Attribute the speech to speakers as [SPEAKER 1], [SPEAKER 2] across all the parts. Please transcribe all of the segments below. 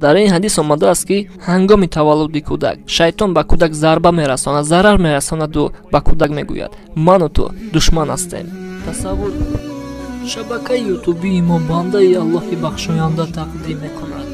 [SPEAKER 1] Дар ин ҳадис омадааст, ки ҳангоми таваллуди кӯдак шайтон ба кӯдак зарба мерасонад, зарар мерасонаду ба кӯдак мегӯяд: ману ту душман ҳастем. Тасаввур кунед, шабакаи ютубии мо бандаи Аллоҳи бахшоянда тақдим мекунад.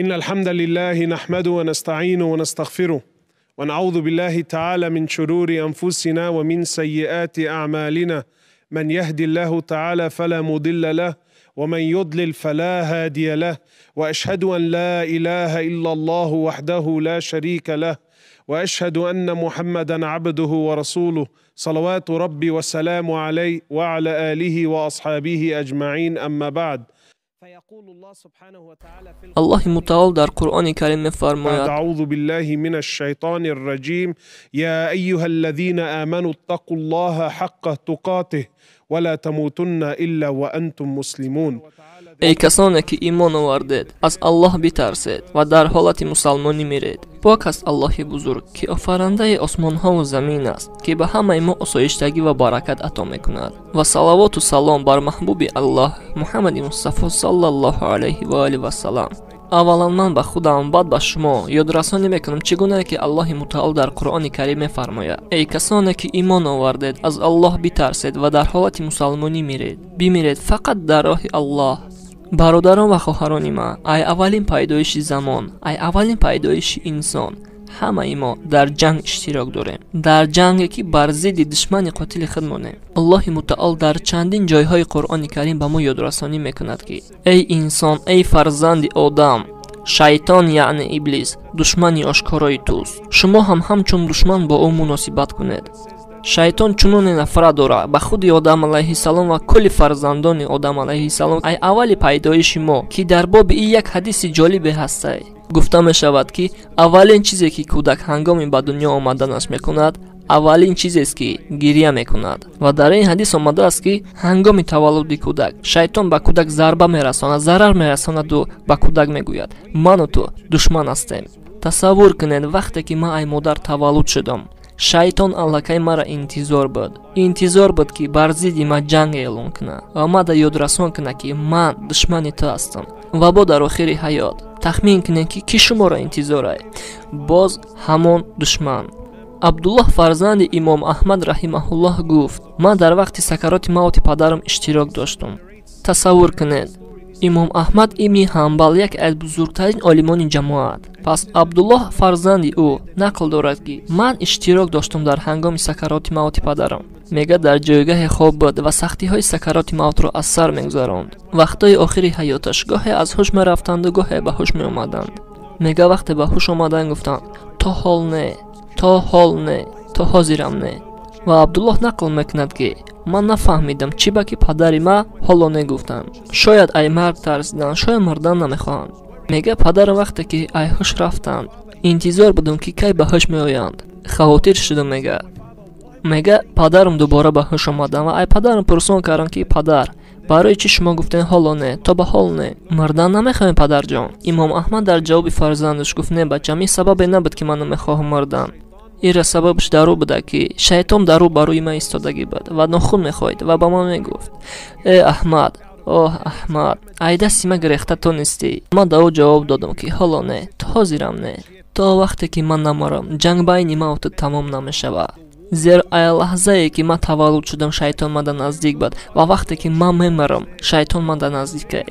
[SPEAKER 2] إن الحمد لله نحمده ونستعينه ونستغفره ونعوذ بالله تعالى من شرور أنفسنا ومن سيئات أعمالنا، من يهدي الله تعالى فلا مضل له ومن يضلل فلا هادي له، وأشهد أن لا إله إلا الله وحده لا شريك له، وأشهد أن محمدا عبده ورسوله، صلوات ربي وسلامه عليه وعلى آله وأصحابه أجمعين، أما بعد.
[SPEAKER 1] Аллоҳи мутаол дар Қуръони Карим мефармояд:
[SPEAKER 2] أعوذ بالله من الشيطان الرجيم، يا أيها الذين آمنوا اتقوا الله حق تقاته ولا تموتن إلا وأنتم مسلمون.
[SPEAKER 1] Эй касоне ки имон овардед, аз Аллоҳ битарсед ва дар ҳолати мусалмонӣ миред. Пок аст Аллоҳи бузург, ки офарандаи осмонҳову замин аст, ки ба ҳамаи мо осоиштагӣ ва баракат ато мекунад. Ва салавоту салом бар маҳбуби Аллоҳ Муҳаммади Мустафо саллаллоҳу алайҳи ва олиҳи вассалам. Аввалан ман ба худам, баъд ба шумо ёдрасонӣ мекунам, чӣ гунае ки Аллоҳи мутаол дар Қуръони Карим мефармояд: эй касоне ки имон овардед, аз Аллоҳ битарсед ва дар ҳолати мусалмонӣ миред. Бимиред фақат дар роҳи Аллоҳ. Бародарон ва хоҳарони ман, ай аввалин пайдоиши замон, ай аввалин пайдоиши инсон, ҳамаи мо дар ҷанг иштирок дорем, дар ҷанге ки бар зидди душмани қотили худ монем. Аллоҳи мутаол дар чандин ҷойҳои Қуръони Карим ба мо ёдрасонӣ мекунад, ки эй инсон, эй фарзанди одам, шайтон яъне иблис душмани ошкорои туст. Шумо ҳам ҳамчун душман бо ӯ муносибат кунед. Шайтон чуноне нафрат дорад ба худи Одам алайҳиссалом ва кулли фарзандони Одам алайҳиссалом ай аввали пайдоиши мо, ки дар боби ин як ҳадиси ҷолибе ҳастай. Гуфта мешавад, ки аввалин чизе ки кӯдак ҳангоми ба дунё омаданаш мекунад, аввалин чизест ки гиря мекунад. Ва дар ин ҳадис омадааст, ки ҳангоми таваллуди кӯдак шайтон ба кӯдак зарба мерасонад, зарар мерасонаду ба кӯдак мегӯяд: ману ту душман ҳастем. Тасаввур кунед, вақте ки ман ай модар таваллуд шудам, шайтон аллакай мара интизор буд. Интизор буд, ки бар зидди ман ҷанг эълон кунад ва мада ёдрасон кунад, ки ман душмани ту ҳастам. Ва бо дар охири ҳаёт тахмин кунед, ки кӣ шуморо интизорай? Боз ҳамон душман. Абдуллоҳ фарзанди имом Аҳмад раҳимаҳуллоҳ гуфт: ман дар вақти сакароти мавти падарам иштирок доштум. Тасаввур кунед, имом Аҳмад ибни Ҳанбал яке аз бузургтарин олимони ҷамоат. Пас Абдуллоҳ фарзанди ӯ нақл дорад, ки ман иштирок доштум дар ҳангоми сакароти мавти падарам. Мега дар ҷойгаҳе хоб буд ва сахтиҳои сакароти мавтро аз сар мегузаронд. Вақтҳои охири ҳаёташ гоҳе аз ҳуш мерафтанду гоҳе ба ҳуш меомаданд. Мега вақте ба ҳуш омадан гуфтанд: то ҳол не, то ҳол не, то ҳозирам не. Ва Абдуллоҳ нақл мекунад, ки ман нафаҳмидам, чӣ ба ки падари ман ҳоло не гуфтанд. Шояд ай марг тарсиданд, шояд мурдан намехоҳанд. Мега падарам вақте ки ай ҳуш рафтанд, интизор будам, ки кай ба ҳуш меоянд. Хавотир шудам. Мега падарам дубора ба ҳуш омадам ва ай падарам пурсон кардам, ки падар, барои чӣ шумо гуфтем ҳоло не, то ба ҳол не, мурдан намехоҳем, падарҷон? Имом Аҳмад дар ҷавоби фарзандаш гуфт: не бачам, ин сабабе набуд, ки ман намехоҳам мурдан. Ира сабабаш дар ӯ буда, ки шайтон дар ӯ ба рӯи ман истодагӣ буд ва нохун мехоҳид ва ба ман мегуфт: э Аҳмад, оҳ Аҳмад, ай дасти ман гирехта ту нестӣ. Ман ба ӯ ҷавоб додам, ки ҳоло не, то ҳозирам не, то вақте ки ман намурам, ҷанг байни ман ва ту тамом намешавад. Зеро ай лаҳзае ки ман таваллуд шудам, шайтон мада наздик буд ва вақте ки ман мемирам, шайтон мада наздикай.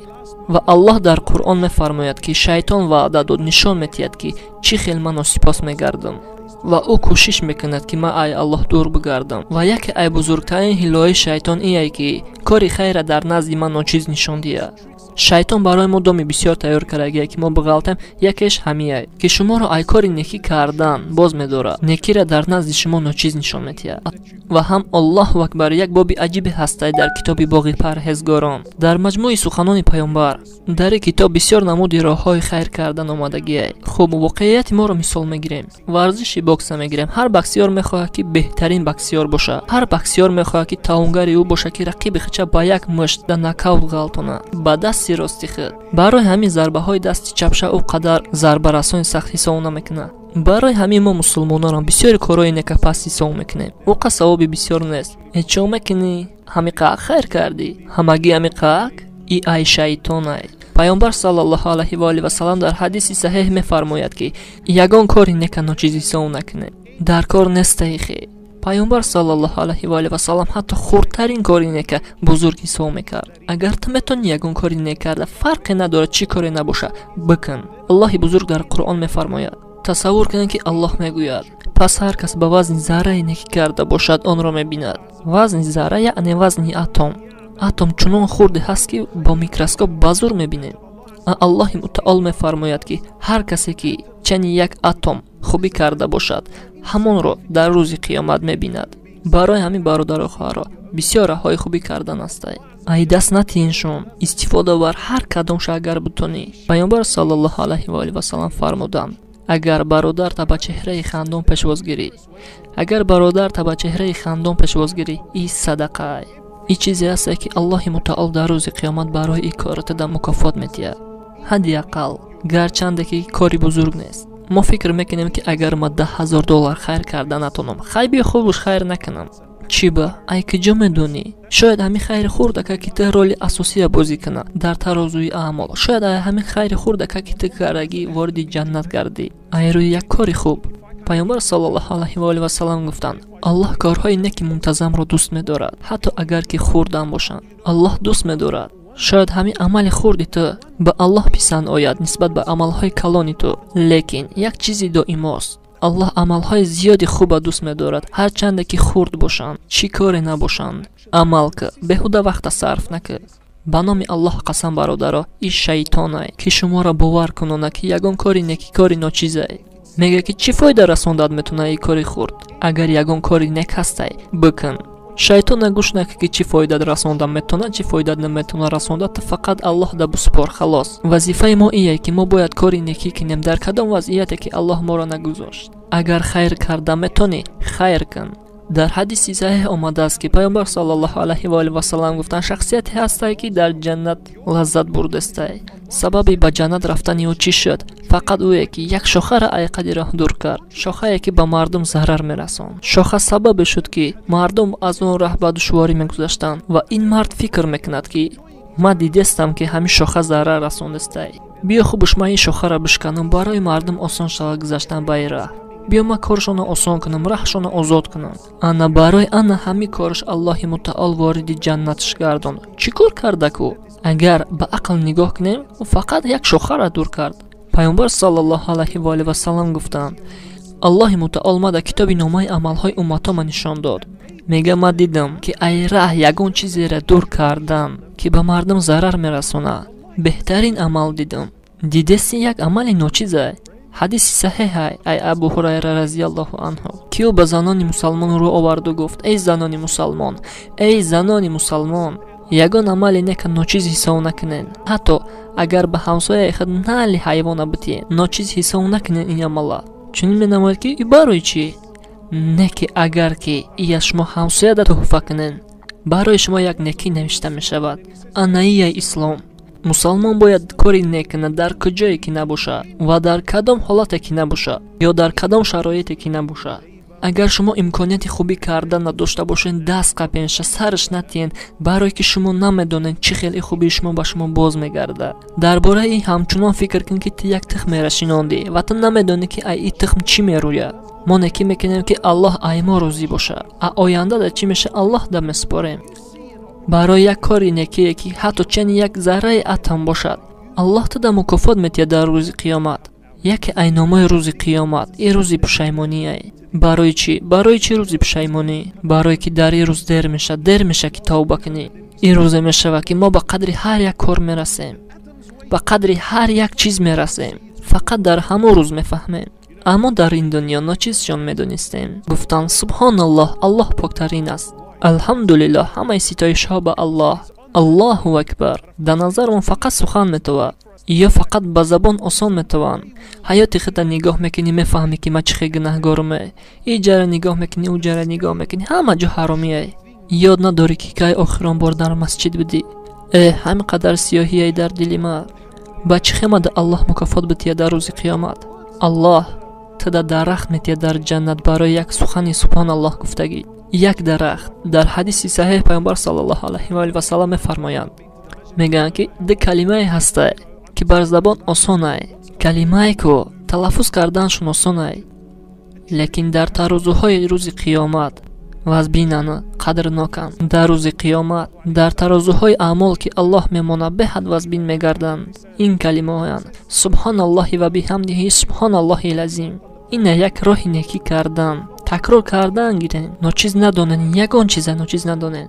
[SPEAKER 1] Ва Аллоҳ дар Қуръон мефармояд, ки шайтон ваъда дод, нишон медиҳад, ки чӣ хел ман носипос мегардам. Ва ӯ кӯшиш мекунад, ки ман ай Аллоҳ дур бигардам. Ва яке ай бузургтарин ҳиллои шайтон ие, ки кори хайра дар назди ман ночиз нишон диҳад. Шайтон барои мо доми бисёр тайёр кардагие, ки мо биғалтем. Якеш ҳамияй, ки шуморо ай кори некӣ кардан боз медорад, некиро дар назди шумо ночиз нишон медиҳад. Ва ҳам Аллоҳу акбар, як боби аҷибе ҳастай дар китоби боғи парҳезгорон. Дар маҷмӯи суханони паёмбар дар ин китоб бисёр намуди роҳҳои хайр кардан омадагиай. Хуб, воқеияти моро мисол мегирем. Варзиши бокса мегирем. Ҳар боксёр мехоҳад, ки беҳтарин боксёр бошад. Ҳар боксёр мехоҳад, ки тавонгари ӯ бошад, ки рақиби худша ба як мушт да нокаут ғалтонад ба дасти рости худ. Барои ҳамин зарбаҳои дасти чапша ӯ қадар зарбарасони сахт ҳисоб намекунад. Барои ҳамин мо мусулмононам бисёри корҳои нека паст ҳисоб мекунем. Ӯ қа савоби бисёр нест. Э чо мекунӣ? Ҳамиқак хайр кардӣ? Ҳамагӣ ҳамиқак? И ай шайтонай. Паёмбар саллаллоҳу алайҳи ва олиҳи васаллам дар ҳадиси саҳеҳ мефармояд, ки ягон кори нека ночиз ҳисоб накунед. Дар кор нестаи хе. Паёмбар саллаллоҳу алайҳи ва олиҳи васаллам ҳатто хурдтарин кори нека бузург ҳисоб мекард. Агар ту метавонӣ ягон кори нек карда, фарқе надорад чӣ коре набоша, бикун. Аллоҳи бузург дар Қуръон мефармояд. Тасаввур кунед, ки Аллоҳ мегӯяд: пас ҳар кас ба вазни заррае некӣ карда бошад, онро мебинад. Вазни зарра яъне вазни атом. Атом чунон хурде ҳаст, ки бо микроскоп ба зур мебинем. Аллоҳи мутаол мефармояд, ки ҳар касе ки чани як атом хубӣ карда бошад, ҳамонро дар рӯзи қиёмат мебинад. Барои ҳамин, бародару хоҳаро, бисёр роҳҳои хубӣ кардан ҳастай. Ай даст натиҳен, истифода бар ҳар кадомша агар бутонӣ. Паёмбар саллаллоҳу алайҳи ва олиҳи васаллам фармуданд: агар бародарта ба чеҳраи хандон пешвоз гирӣ, агар бародарта ба чеҳраи хандон пешвоз гирӣ, и садақаай. И чизе ҳасте, ки Аллоҳи мутаол дар рӯзи қиёмат барои ин кората мукофот медиҳад. Ҳадди ақал, гарчанде ки кори бузург нест. Мо фикр мекунем, ки агар ма 10 000 доллар хайр карда натонам, хай биё хубуш хайр накунам. Чӣ ба? Ай куҷо медонӣ? Шояд ҳамин хайри хурдака, ки ту роли асосия бозӣ кунад дар тарозуи аъмол. Шояд ай ҳамин хайри хурдака, ки ту кардагӣ, вориди ҷаннат гардӣ. Ай рӯи як кори хуб. Паёмбар саллаллоҳу алайҳи ва олиҳи васаллам гуфтанд: Аллоҳ корҳои неки мунтазамро дӯст медорад, ҳатто агар ки хурдам бошанд. Аллоҳ дӯст медорад. Шояд ҳамин амали хурди ту ба Аллоҳ писанд ояд нисбат ба амалҳои калони ту. Лекин як чизи доимост: Аллоҳ амалҳои зиёди хуба дӯст медорад, ҳарчанде ки хурд бошанд, чӣ коре набошанд. Амал кӣ, беҳуда вақта сарф накӣ. Ба номи Аллоҳ қасам, бародаро, и шайтонай, ки шуморо бовар кунонад, ки ягон кори неки кори ночизай. Мегӯяд, ки чӣ фоида расондад метавонад ин кори хурд? Агар ягон кори нек ҳастай, бикун. Шайтона гӯш накӣ, ки чӣ фоида расонда метавонад, чӣ фоида наметавонад расонда. Ту фақат Аллоҳ да бисупор, халос. Вазифаи мо ие, ки мо бояд кори некӣ кунем дар кадом вазъияте ки Аллоҳ моро нагузошт. Агар хайр карда метонӣ, хайр кун. Дар ҳадиси саҳеҳ омадааст, ки паёмбар саллаллоҳу алайҳи ва олиҳи васаллам гуфтанд: шахсияте ҳастай, ки дар ҷаннат лаззат бурдастай. Сабаби ба ҷаннат рафтани ӯ чӣ шуд? Фақат ӯе, ки як шохаро ай қади роҳ дур кард, шохае, ки ба мардум зарар мерасонд. Шоха сабабе шуд, ки мардум аз он раҳ ба душворӣ мегузаштанд. Ва ин мард фикр мекунад, ки ман дидестам, ки ҳамин шоха зарар расондастай, биё хубуш ман ин шохаро бишканам, барои мардум осон шавад гузаштан ба ин раҳ, биё ман коршонро осон кунам, раҳшонро озод кунам. Ана барои ана ҳамин корш Аллоҳи мутаол вориди ҷаннатш гардонд. Чӣ кор карда-ку? Агар ба ақл нигоҳ кунем, ӯ фақат як шохаро дур кард. Паёмбар саллаллоҳу алайҳи ва олиҳи васаллам гуфтанд: Аллоҳи мутаол ма дар китоби номаи амалҳои умматома нишон дод. Мега, ман дидам, ки ай раҳ ягон чизеро дур кардан, ки ба мардум зарар мерасонад, беҳтарин амал дидам. Дидеси, як амали ночизай. Ҳадиси саҳеҳай ай Абу Ҳурайра разияллоҳу анҳу, ки ӯ ба занони мусалмон рӯ оварду гуфт: эй занони мусалмон, эй занони мусалмон, ягон амали нека ночиз ҳисоб накунед. Ҳатто агар ба ҳамсояи худ нали ҳайвона битиед, ночиз ҳисоб накунед ин амала. Чунин менамояд, ки и барои чӣ? Не ки агар ки и аз шумо ҳамсояда туҳфа кунед, барои шумо як некӣ навишта мешавад. Анаияи ислом. Мусалмон бояд кори нек кунад дар куҷое ки набошад ва дар кадом ҳолате ки набошад ё дар кадом шароите ки набошад. Агар шумо имконияти хубӣ кардан надошта бошед, даст қапенша, сараш натиҳен, барое ки шумо намедонед, чӣ хел и хубии шумо ба шумо боз мегардад. Дар бораи ин ҳамчунон фикр кун, ки ту як тухмеро шинондӣ ва ту намедонӣ, ки ай ин тухм чӣ мерӯяд. Мо некӣ мекунем, ки Аллоҳ ай мо розӣ бошад, а оянда да чӣ меша, Аллоҳ да месупорем. Барои як кори некие, ки ҳатто чени як зарраи атом бошад, Аллоҳ туда мукофот метиҳад дар рӯзи қиёмат. Яке ай номои рӯзи қиёмат ин рӯзи пушаймониай. Барои чӣ? Барои чӣ рӯзи пушаймонӣ? Барое ки дар ин рӯз дер мешавад, дер мешавад, ки тавба кунӣ. Ин рӯзе мешавад, ки мо ба қадри ҳар як кор мерасем, ба қадри ҳар як чиз мерасем. Фақат дар ҳамон рӯз мефаҳмем. Аммо дар ин дунё ночизшон медонистем. Гуфтам: субҳоналлоҳ, Аллоҳ поктарин аст. Алҳамдулиллоҳ, ҳамаи ситоишҳо ба Аллоҳ. Аллоҳу акбар. Дар назармон фақат сухан метавад ё фақат ба забон осон метаванд. Ҳаёти худта нигоҳ мекунӣ, мефаҳмӣ, ки ман чӣ хел гунаҳгоруме. И ҷара нигоҳ мекунӣ, ӯ ҷара нигоҳ мекунӣ, ҳама ҷо ҳаромие. Ёд надорӣ, ки кай охирон бор дар масҷид будӣ. Ҳамин қадар сиёҳие дар дили ман. Ба чӣ хемада Аллоҳ мукофот бития дар рӯзи қиёмат? Аллоҳ туда дарахт метия дар ҷаннат барои як сухани субҳоналлоҳ гуфтагӣ. Як дарахт. Дар ҳадиси саҳеҳ Пайғамбар саллаллоҳу алайҳи ва олиҳи васаллам мефармоянд, мегӯянд, ки ду калимае ҳастае, ки бар забон осонае, калимае ку талаффуз карданашон осонае, лекин дар тарозуҳои рӯзи қиёмат вазбинанд, қадрноканд. Дар рӯзи қиёмат дар тарозуҳои аъмол, ки Аллоҳ мемонад, беҳад вазбин мегарданд. Ин калимаҳоянд: субҳоналлоҳи ва биҳамдиҳи субҳоналлоҳи лазим. Ина як роҳи некӣ кардан, такрор кардан гирем. Ночиз надонен, ягон чиза ночиз надонен.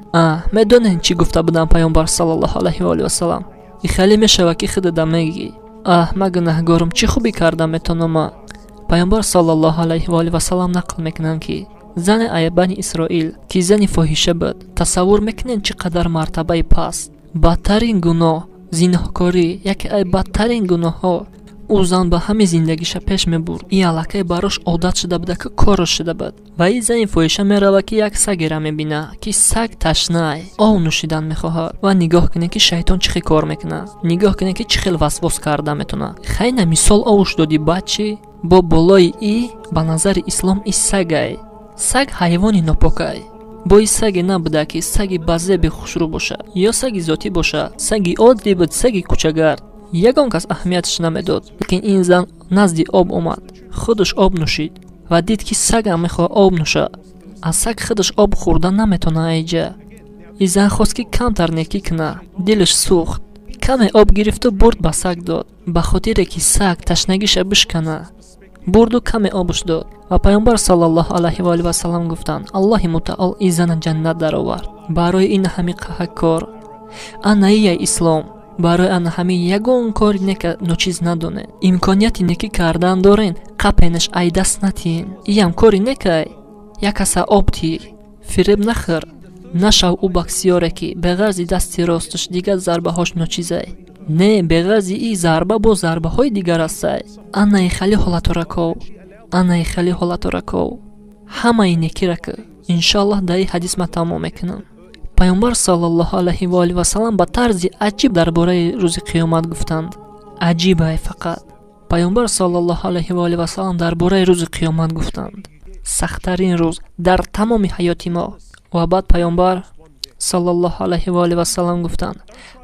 [SPEAKER 1] Медонен, чӣ гуфта будам Пайғамбар саллаллоҳу алайҳи ва олиҳи васаллам? Ихале мешавад, ки худада мегӣ: аҳ, ман гунаҳгорум, чӣ хубӣ карда метонам? Пайғамбар саллаллоҳу алайҳи ва олиҳи васаллам нақл мекунанд, ки зани бани Исроил, ки зани фоҳиша буд. Тасаввур мекунед, чӣ қадар мартабаи паст, бадтарин гуноҳ зиноҳкорӣ, яке ай бадтарин гуноҳҳо. Ӯ зан ба ҳамин зиндагиша пеш мебурд. Ин аллакай барош одат шуда буда, ки кораш шуда буд. Ва ин зани фоҳиша меравад, ки як сагера мебинад, ки саг ташнай, об нӯшидан мехоҳад. Ва нигоҳ кунед, ки шайтон чӣ хел кор мекунад, нигоҳ кунед, ки чӣ хел васвос карда метавонад. Хайна мисол овуш додӣ, баъд чӣ? Бо болои и ба назари ислом и сагай, саг ҳайвони нопокай. Бо и саге набуда, ки саги базеби хушрӯ бошад ё саги зотӣ бошад. Саги оддӣ буд, саги кӯчагард, ягон кас аҳамияташ намедод. Лекин ин зан назди об омад, худаш об нӯшид ва дид, ки сагам мехоҳад об нӯшад. Аз саг худаш об хӯрда наметавонад айҷа. Ин зан хост, ки камтар некӣ кунад, дилаш сӯхт, каме об гирифту бурд ба саг дод, ба хотире ки саг ташнагиша бишканад. Бурду каме обш дод. Ва Пайғамбар саллаллоҳу алайҳи ва олиҳи васаллам гуфтанд: Аллоҳи мутаол ин зана ҷаннат даровард барои ин ҳами қаҳак кор. Анаия ислом. Барои ана ҳамин ягон кори нека ночиз надонед. Имконияти некӣ кардан дорен, қапенаш ай даст натиҳен. Иям кори некай. Як каса об тӣ, фиреб нахӯр, нашав ӯ баксиёре, ки беғарзи дасти росташ дигар зарбаҳош ночизай. Не, беғарзи и зарба бо зарбаҳои дигар астай. Анаи хали ҳолатора ков, анаи хали ҳолатора ков, ҳамаи некира кӣ. Иншоаллоҳ, дар ин ҳадис ман тамом мекунам. Пайғамбар саллаллоҳу алайҳи ва олиҳи васаллам ба тарзи аҷиб дар бораи рӯзи қиёмат гуфтанд. Аҷибай фақат. Пайғамбар саллаллоҳу алайҳи ва олиҳи васаллам дар бораи рӯзи қиёмат гуфтанд: сахттарин рӯз дар тамоми ҳаёти мо. Ва баъд Пайғамбар саллаллоҳу алайҳи ва олиҳи васаллам гуфтанд: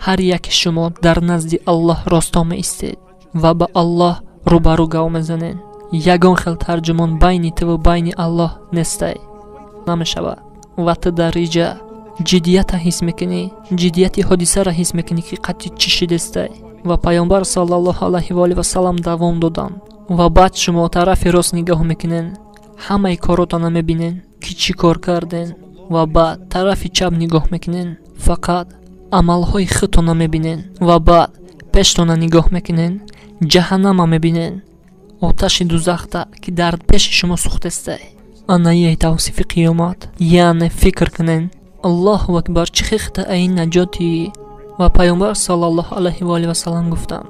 [SPEAKER 1] ҳар яки шумо дар назди Аллоҳ росто меистед ва ба Аллоҳ рӯбарӯ гав мезанед. Ягон хел тарҷумон байни ту ва байни Аллоҳ нестай, намешавад. Ва ту дар иҷа ҷиддията ҳис мекунӣ, ҷиддияти ҳодисаро ҳис мекунӣ, ки қатъи чӣ шидестай. Ва Пайғамбар саллаллоҳу алайҳи ва олиҳи васаллам давом доданд: ва баъд шумо тарафи рост нигоҳ мекунед, ҳамаи коротонро мебинед, ки чӣ кор карден. Ва баъд тарафи чап нигоҳ мекунед, фақат амалҳои худтонро мебинед. Ва баъд пештонро нигоҳ мекунед, ҷаҳаннама мебинед, оташи дузахта, ки дар пеши шумо сӯхтестай. Анаияи тавсифи қиёмат. Яъне фикр кунед, Аллоҳу акбар, чӣ хехта ай наҷоти. Ва Пайғамбар саллаллоҳу алайҳи ва олиҳи васаллам гуфтанд: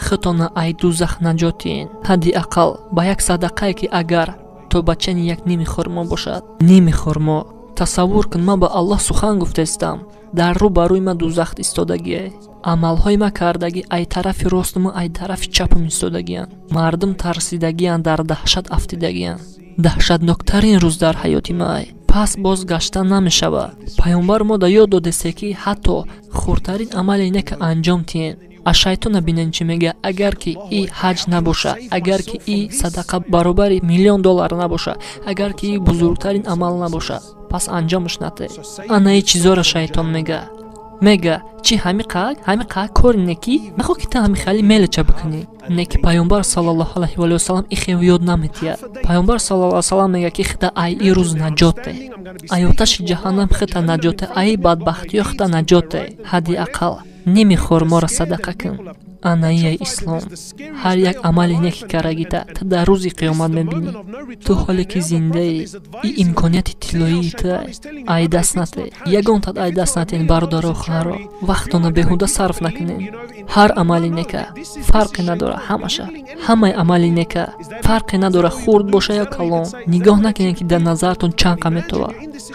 [SPEAKER 1] худтонро ай дузах наҷот диҳед, ҳадди ақал ба як садақае, ки агар то бачани як ними хурмо бошад. Ними хурмо. Тасаввур кун, ман ба Аллоҳ сухан гуфтаистам, дар рӯ ба рӯи ман дузахт истодагие, амалҳои ман кардагӣ ай тарафи ростуму ай тарафи чапум истодагиянд, мардум тарсидагиянд, дар даҳшат афтидагиянд. Даҳшатноктарин рӯз дар ҳаёти ман. Пас боз гашта намешавад. Пайғамбар мо да ёд додесе, ки ҳатто хурдтарин амале нека анҷом тиҳем. Аз шайтона бинен, чӣ мега: агар ки и ҳаҷ набоша, агар ки и садақа баробари миллион доллар набоша, агар ки и бузургтарин амал набоша, пас анҷомаш натеҳ. Анаи чизоро шайтон мега. Мега чи ҳами қак кори некӣ нахо ки та ҳами хали мелеча бикунӣ. Не ки Пайғамбар саллаллоҳу алайҳи валиҳи васалам ихел ёд наметиҳад. Пайғамбар саллаллоҳу салам мега, ки хита ай и рӯз наҷот де, ай оташи ҷаҳаннам хита наҷот де, ай бадбахтиё хита наҷот де, ҳадди ақал ними хурморо садақа кун. Анаияи ислом. Ҳар як амали неки карагита ту дар рӯзи қиёмат мебинӣ. Ту ҳоле ки зиндаӣ, и имконияти тиллоии туай, ай даст нате, ягонтат ай даст натен. Бародаро, хоҳаро, вақтона беҳуда сарф накунем. Ҳар амали нека, фарқе надора, ҳамаша, ҳамаи амали нека, фарқе надора, хурд боша ё калон. Нигоҳ накунем, ки дар назартон чанд қа метова.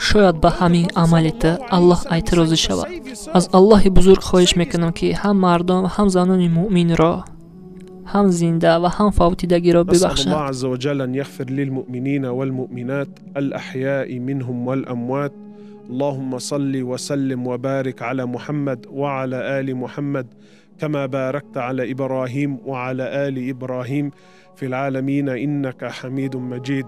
[SPEAKER 1] Шояд ба ҳамин амали ту Аллоҳ ай ту розӣ шавад. Аз Аллоҳи бузург хоҳиш мекунам, ки ҳам мардон ва ҳам занони муъминро, ҳам зинда ва ҳам фавтидагиро
[SPEAKER 2] نسأل
[SPEAKER 1] бибахшад.
[SPEAKER 2] الله عز وجل أن يغفر للمؤمنين والمؤمنات الأحياء منهم والأموات. اللهم صل وسلم وبارك على محمد وعلى آل محمد كما باركت على إبراهيم وعلى آل إبراهيم في العالمين إنك حميد مجيد.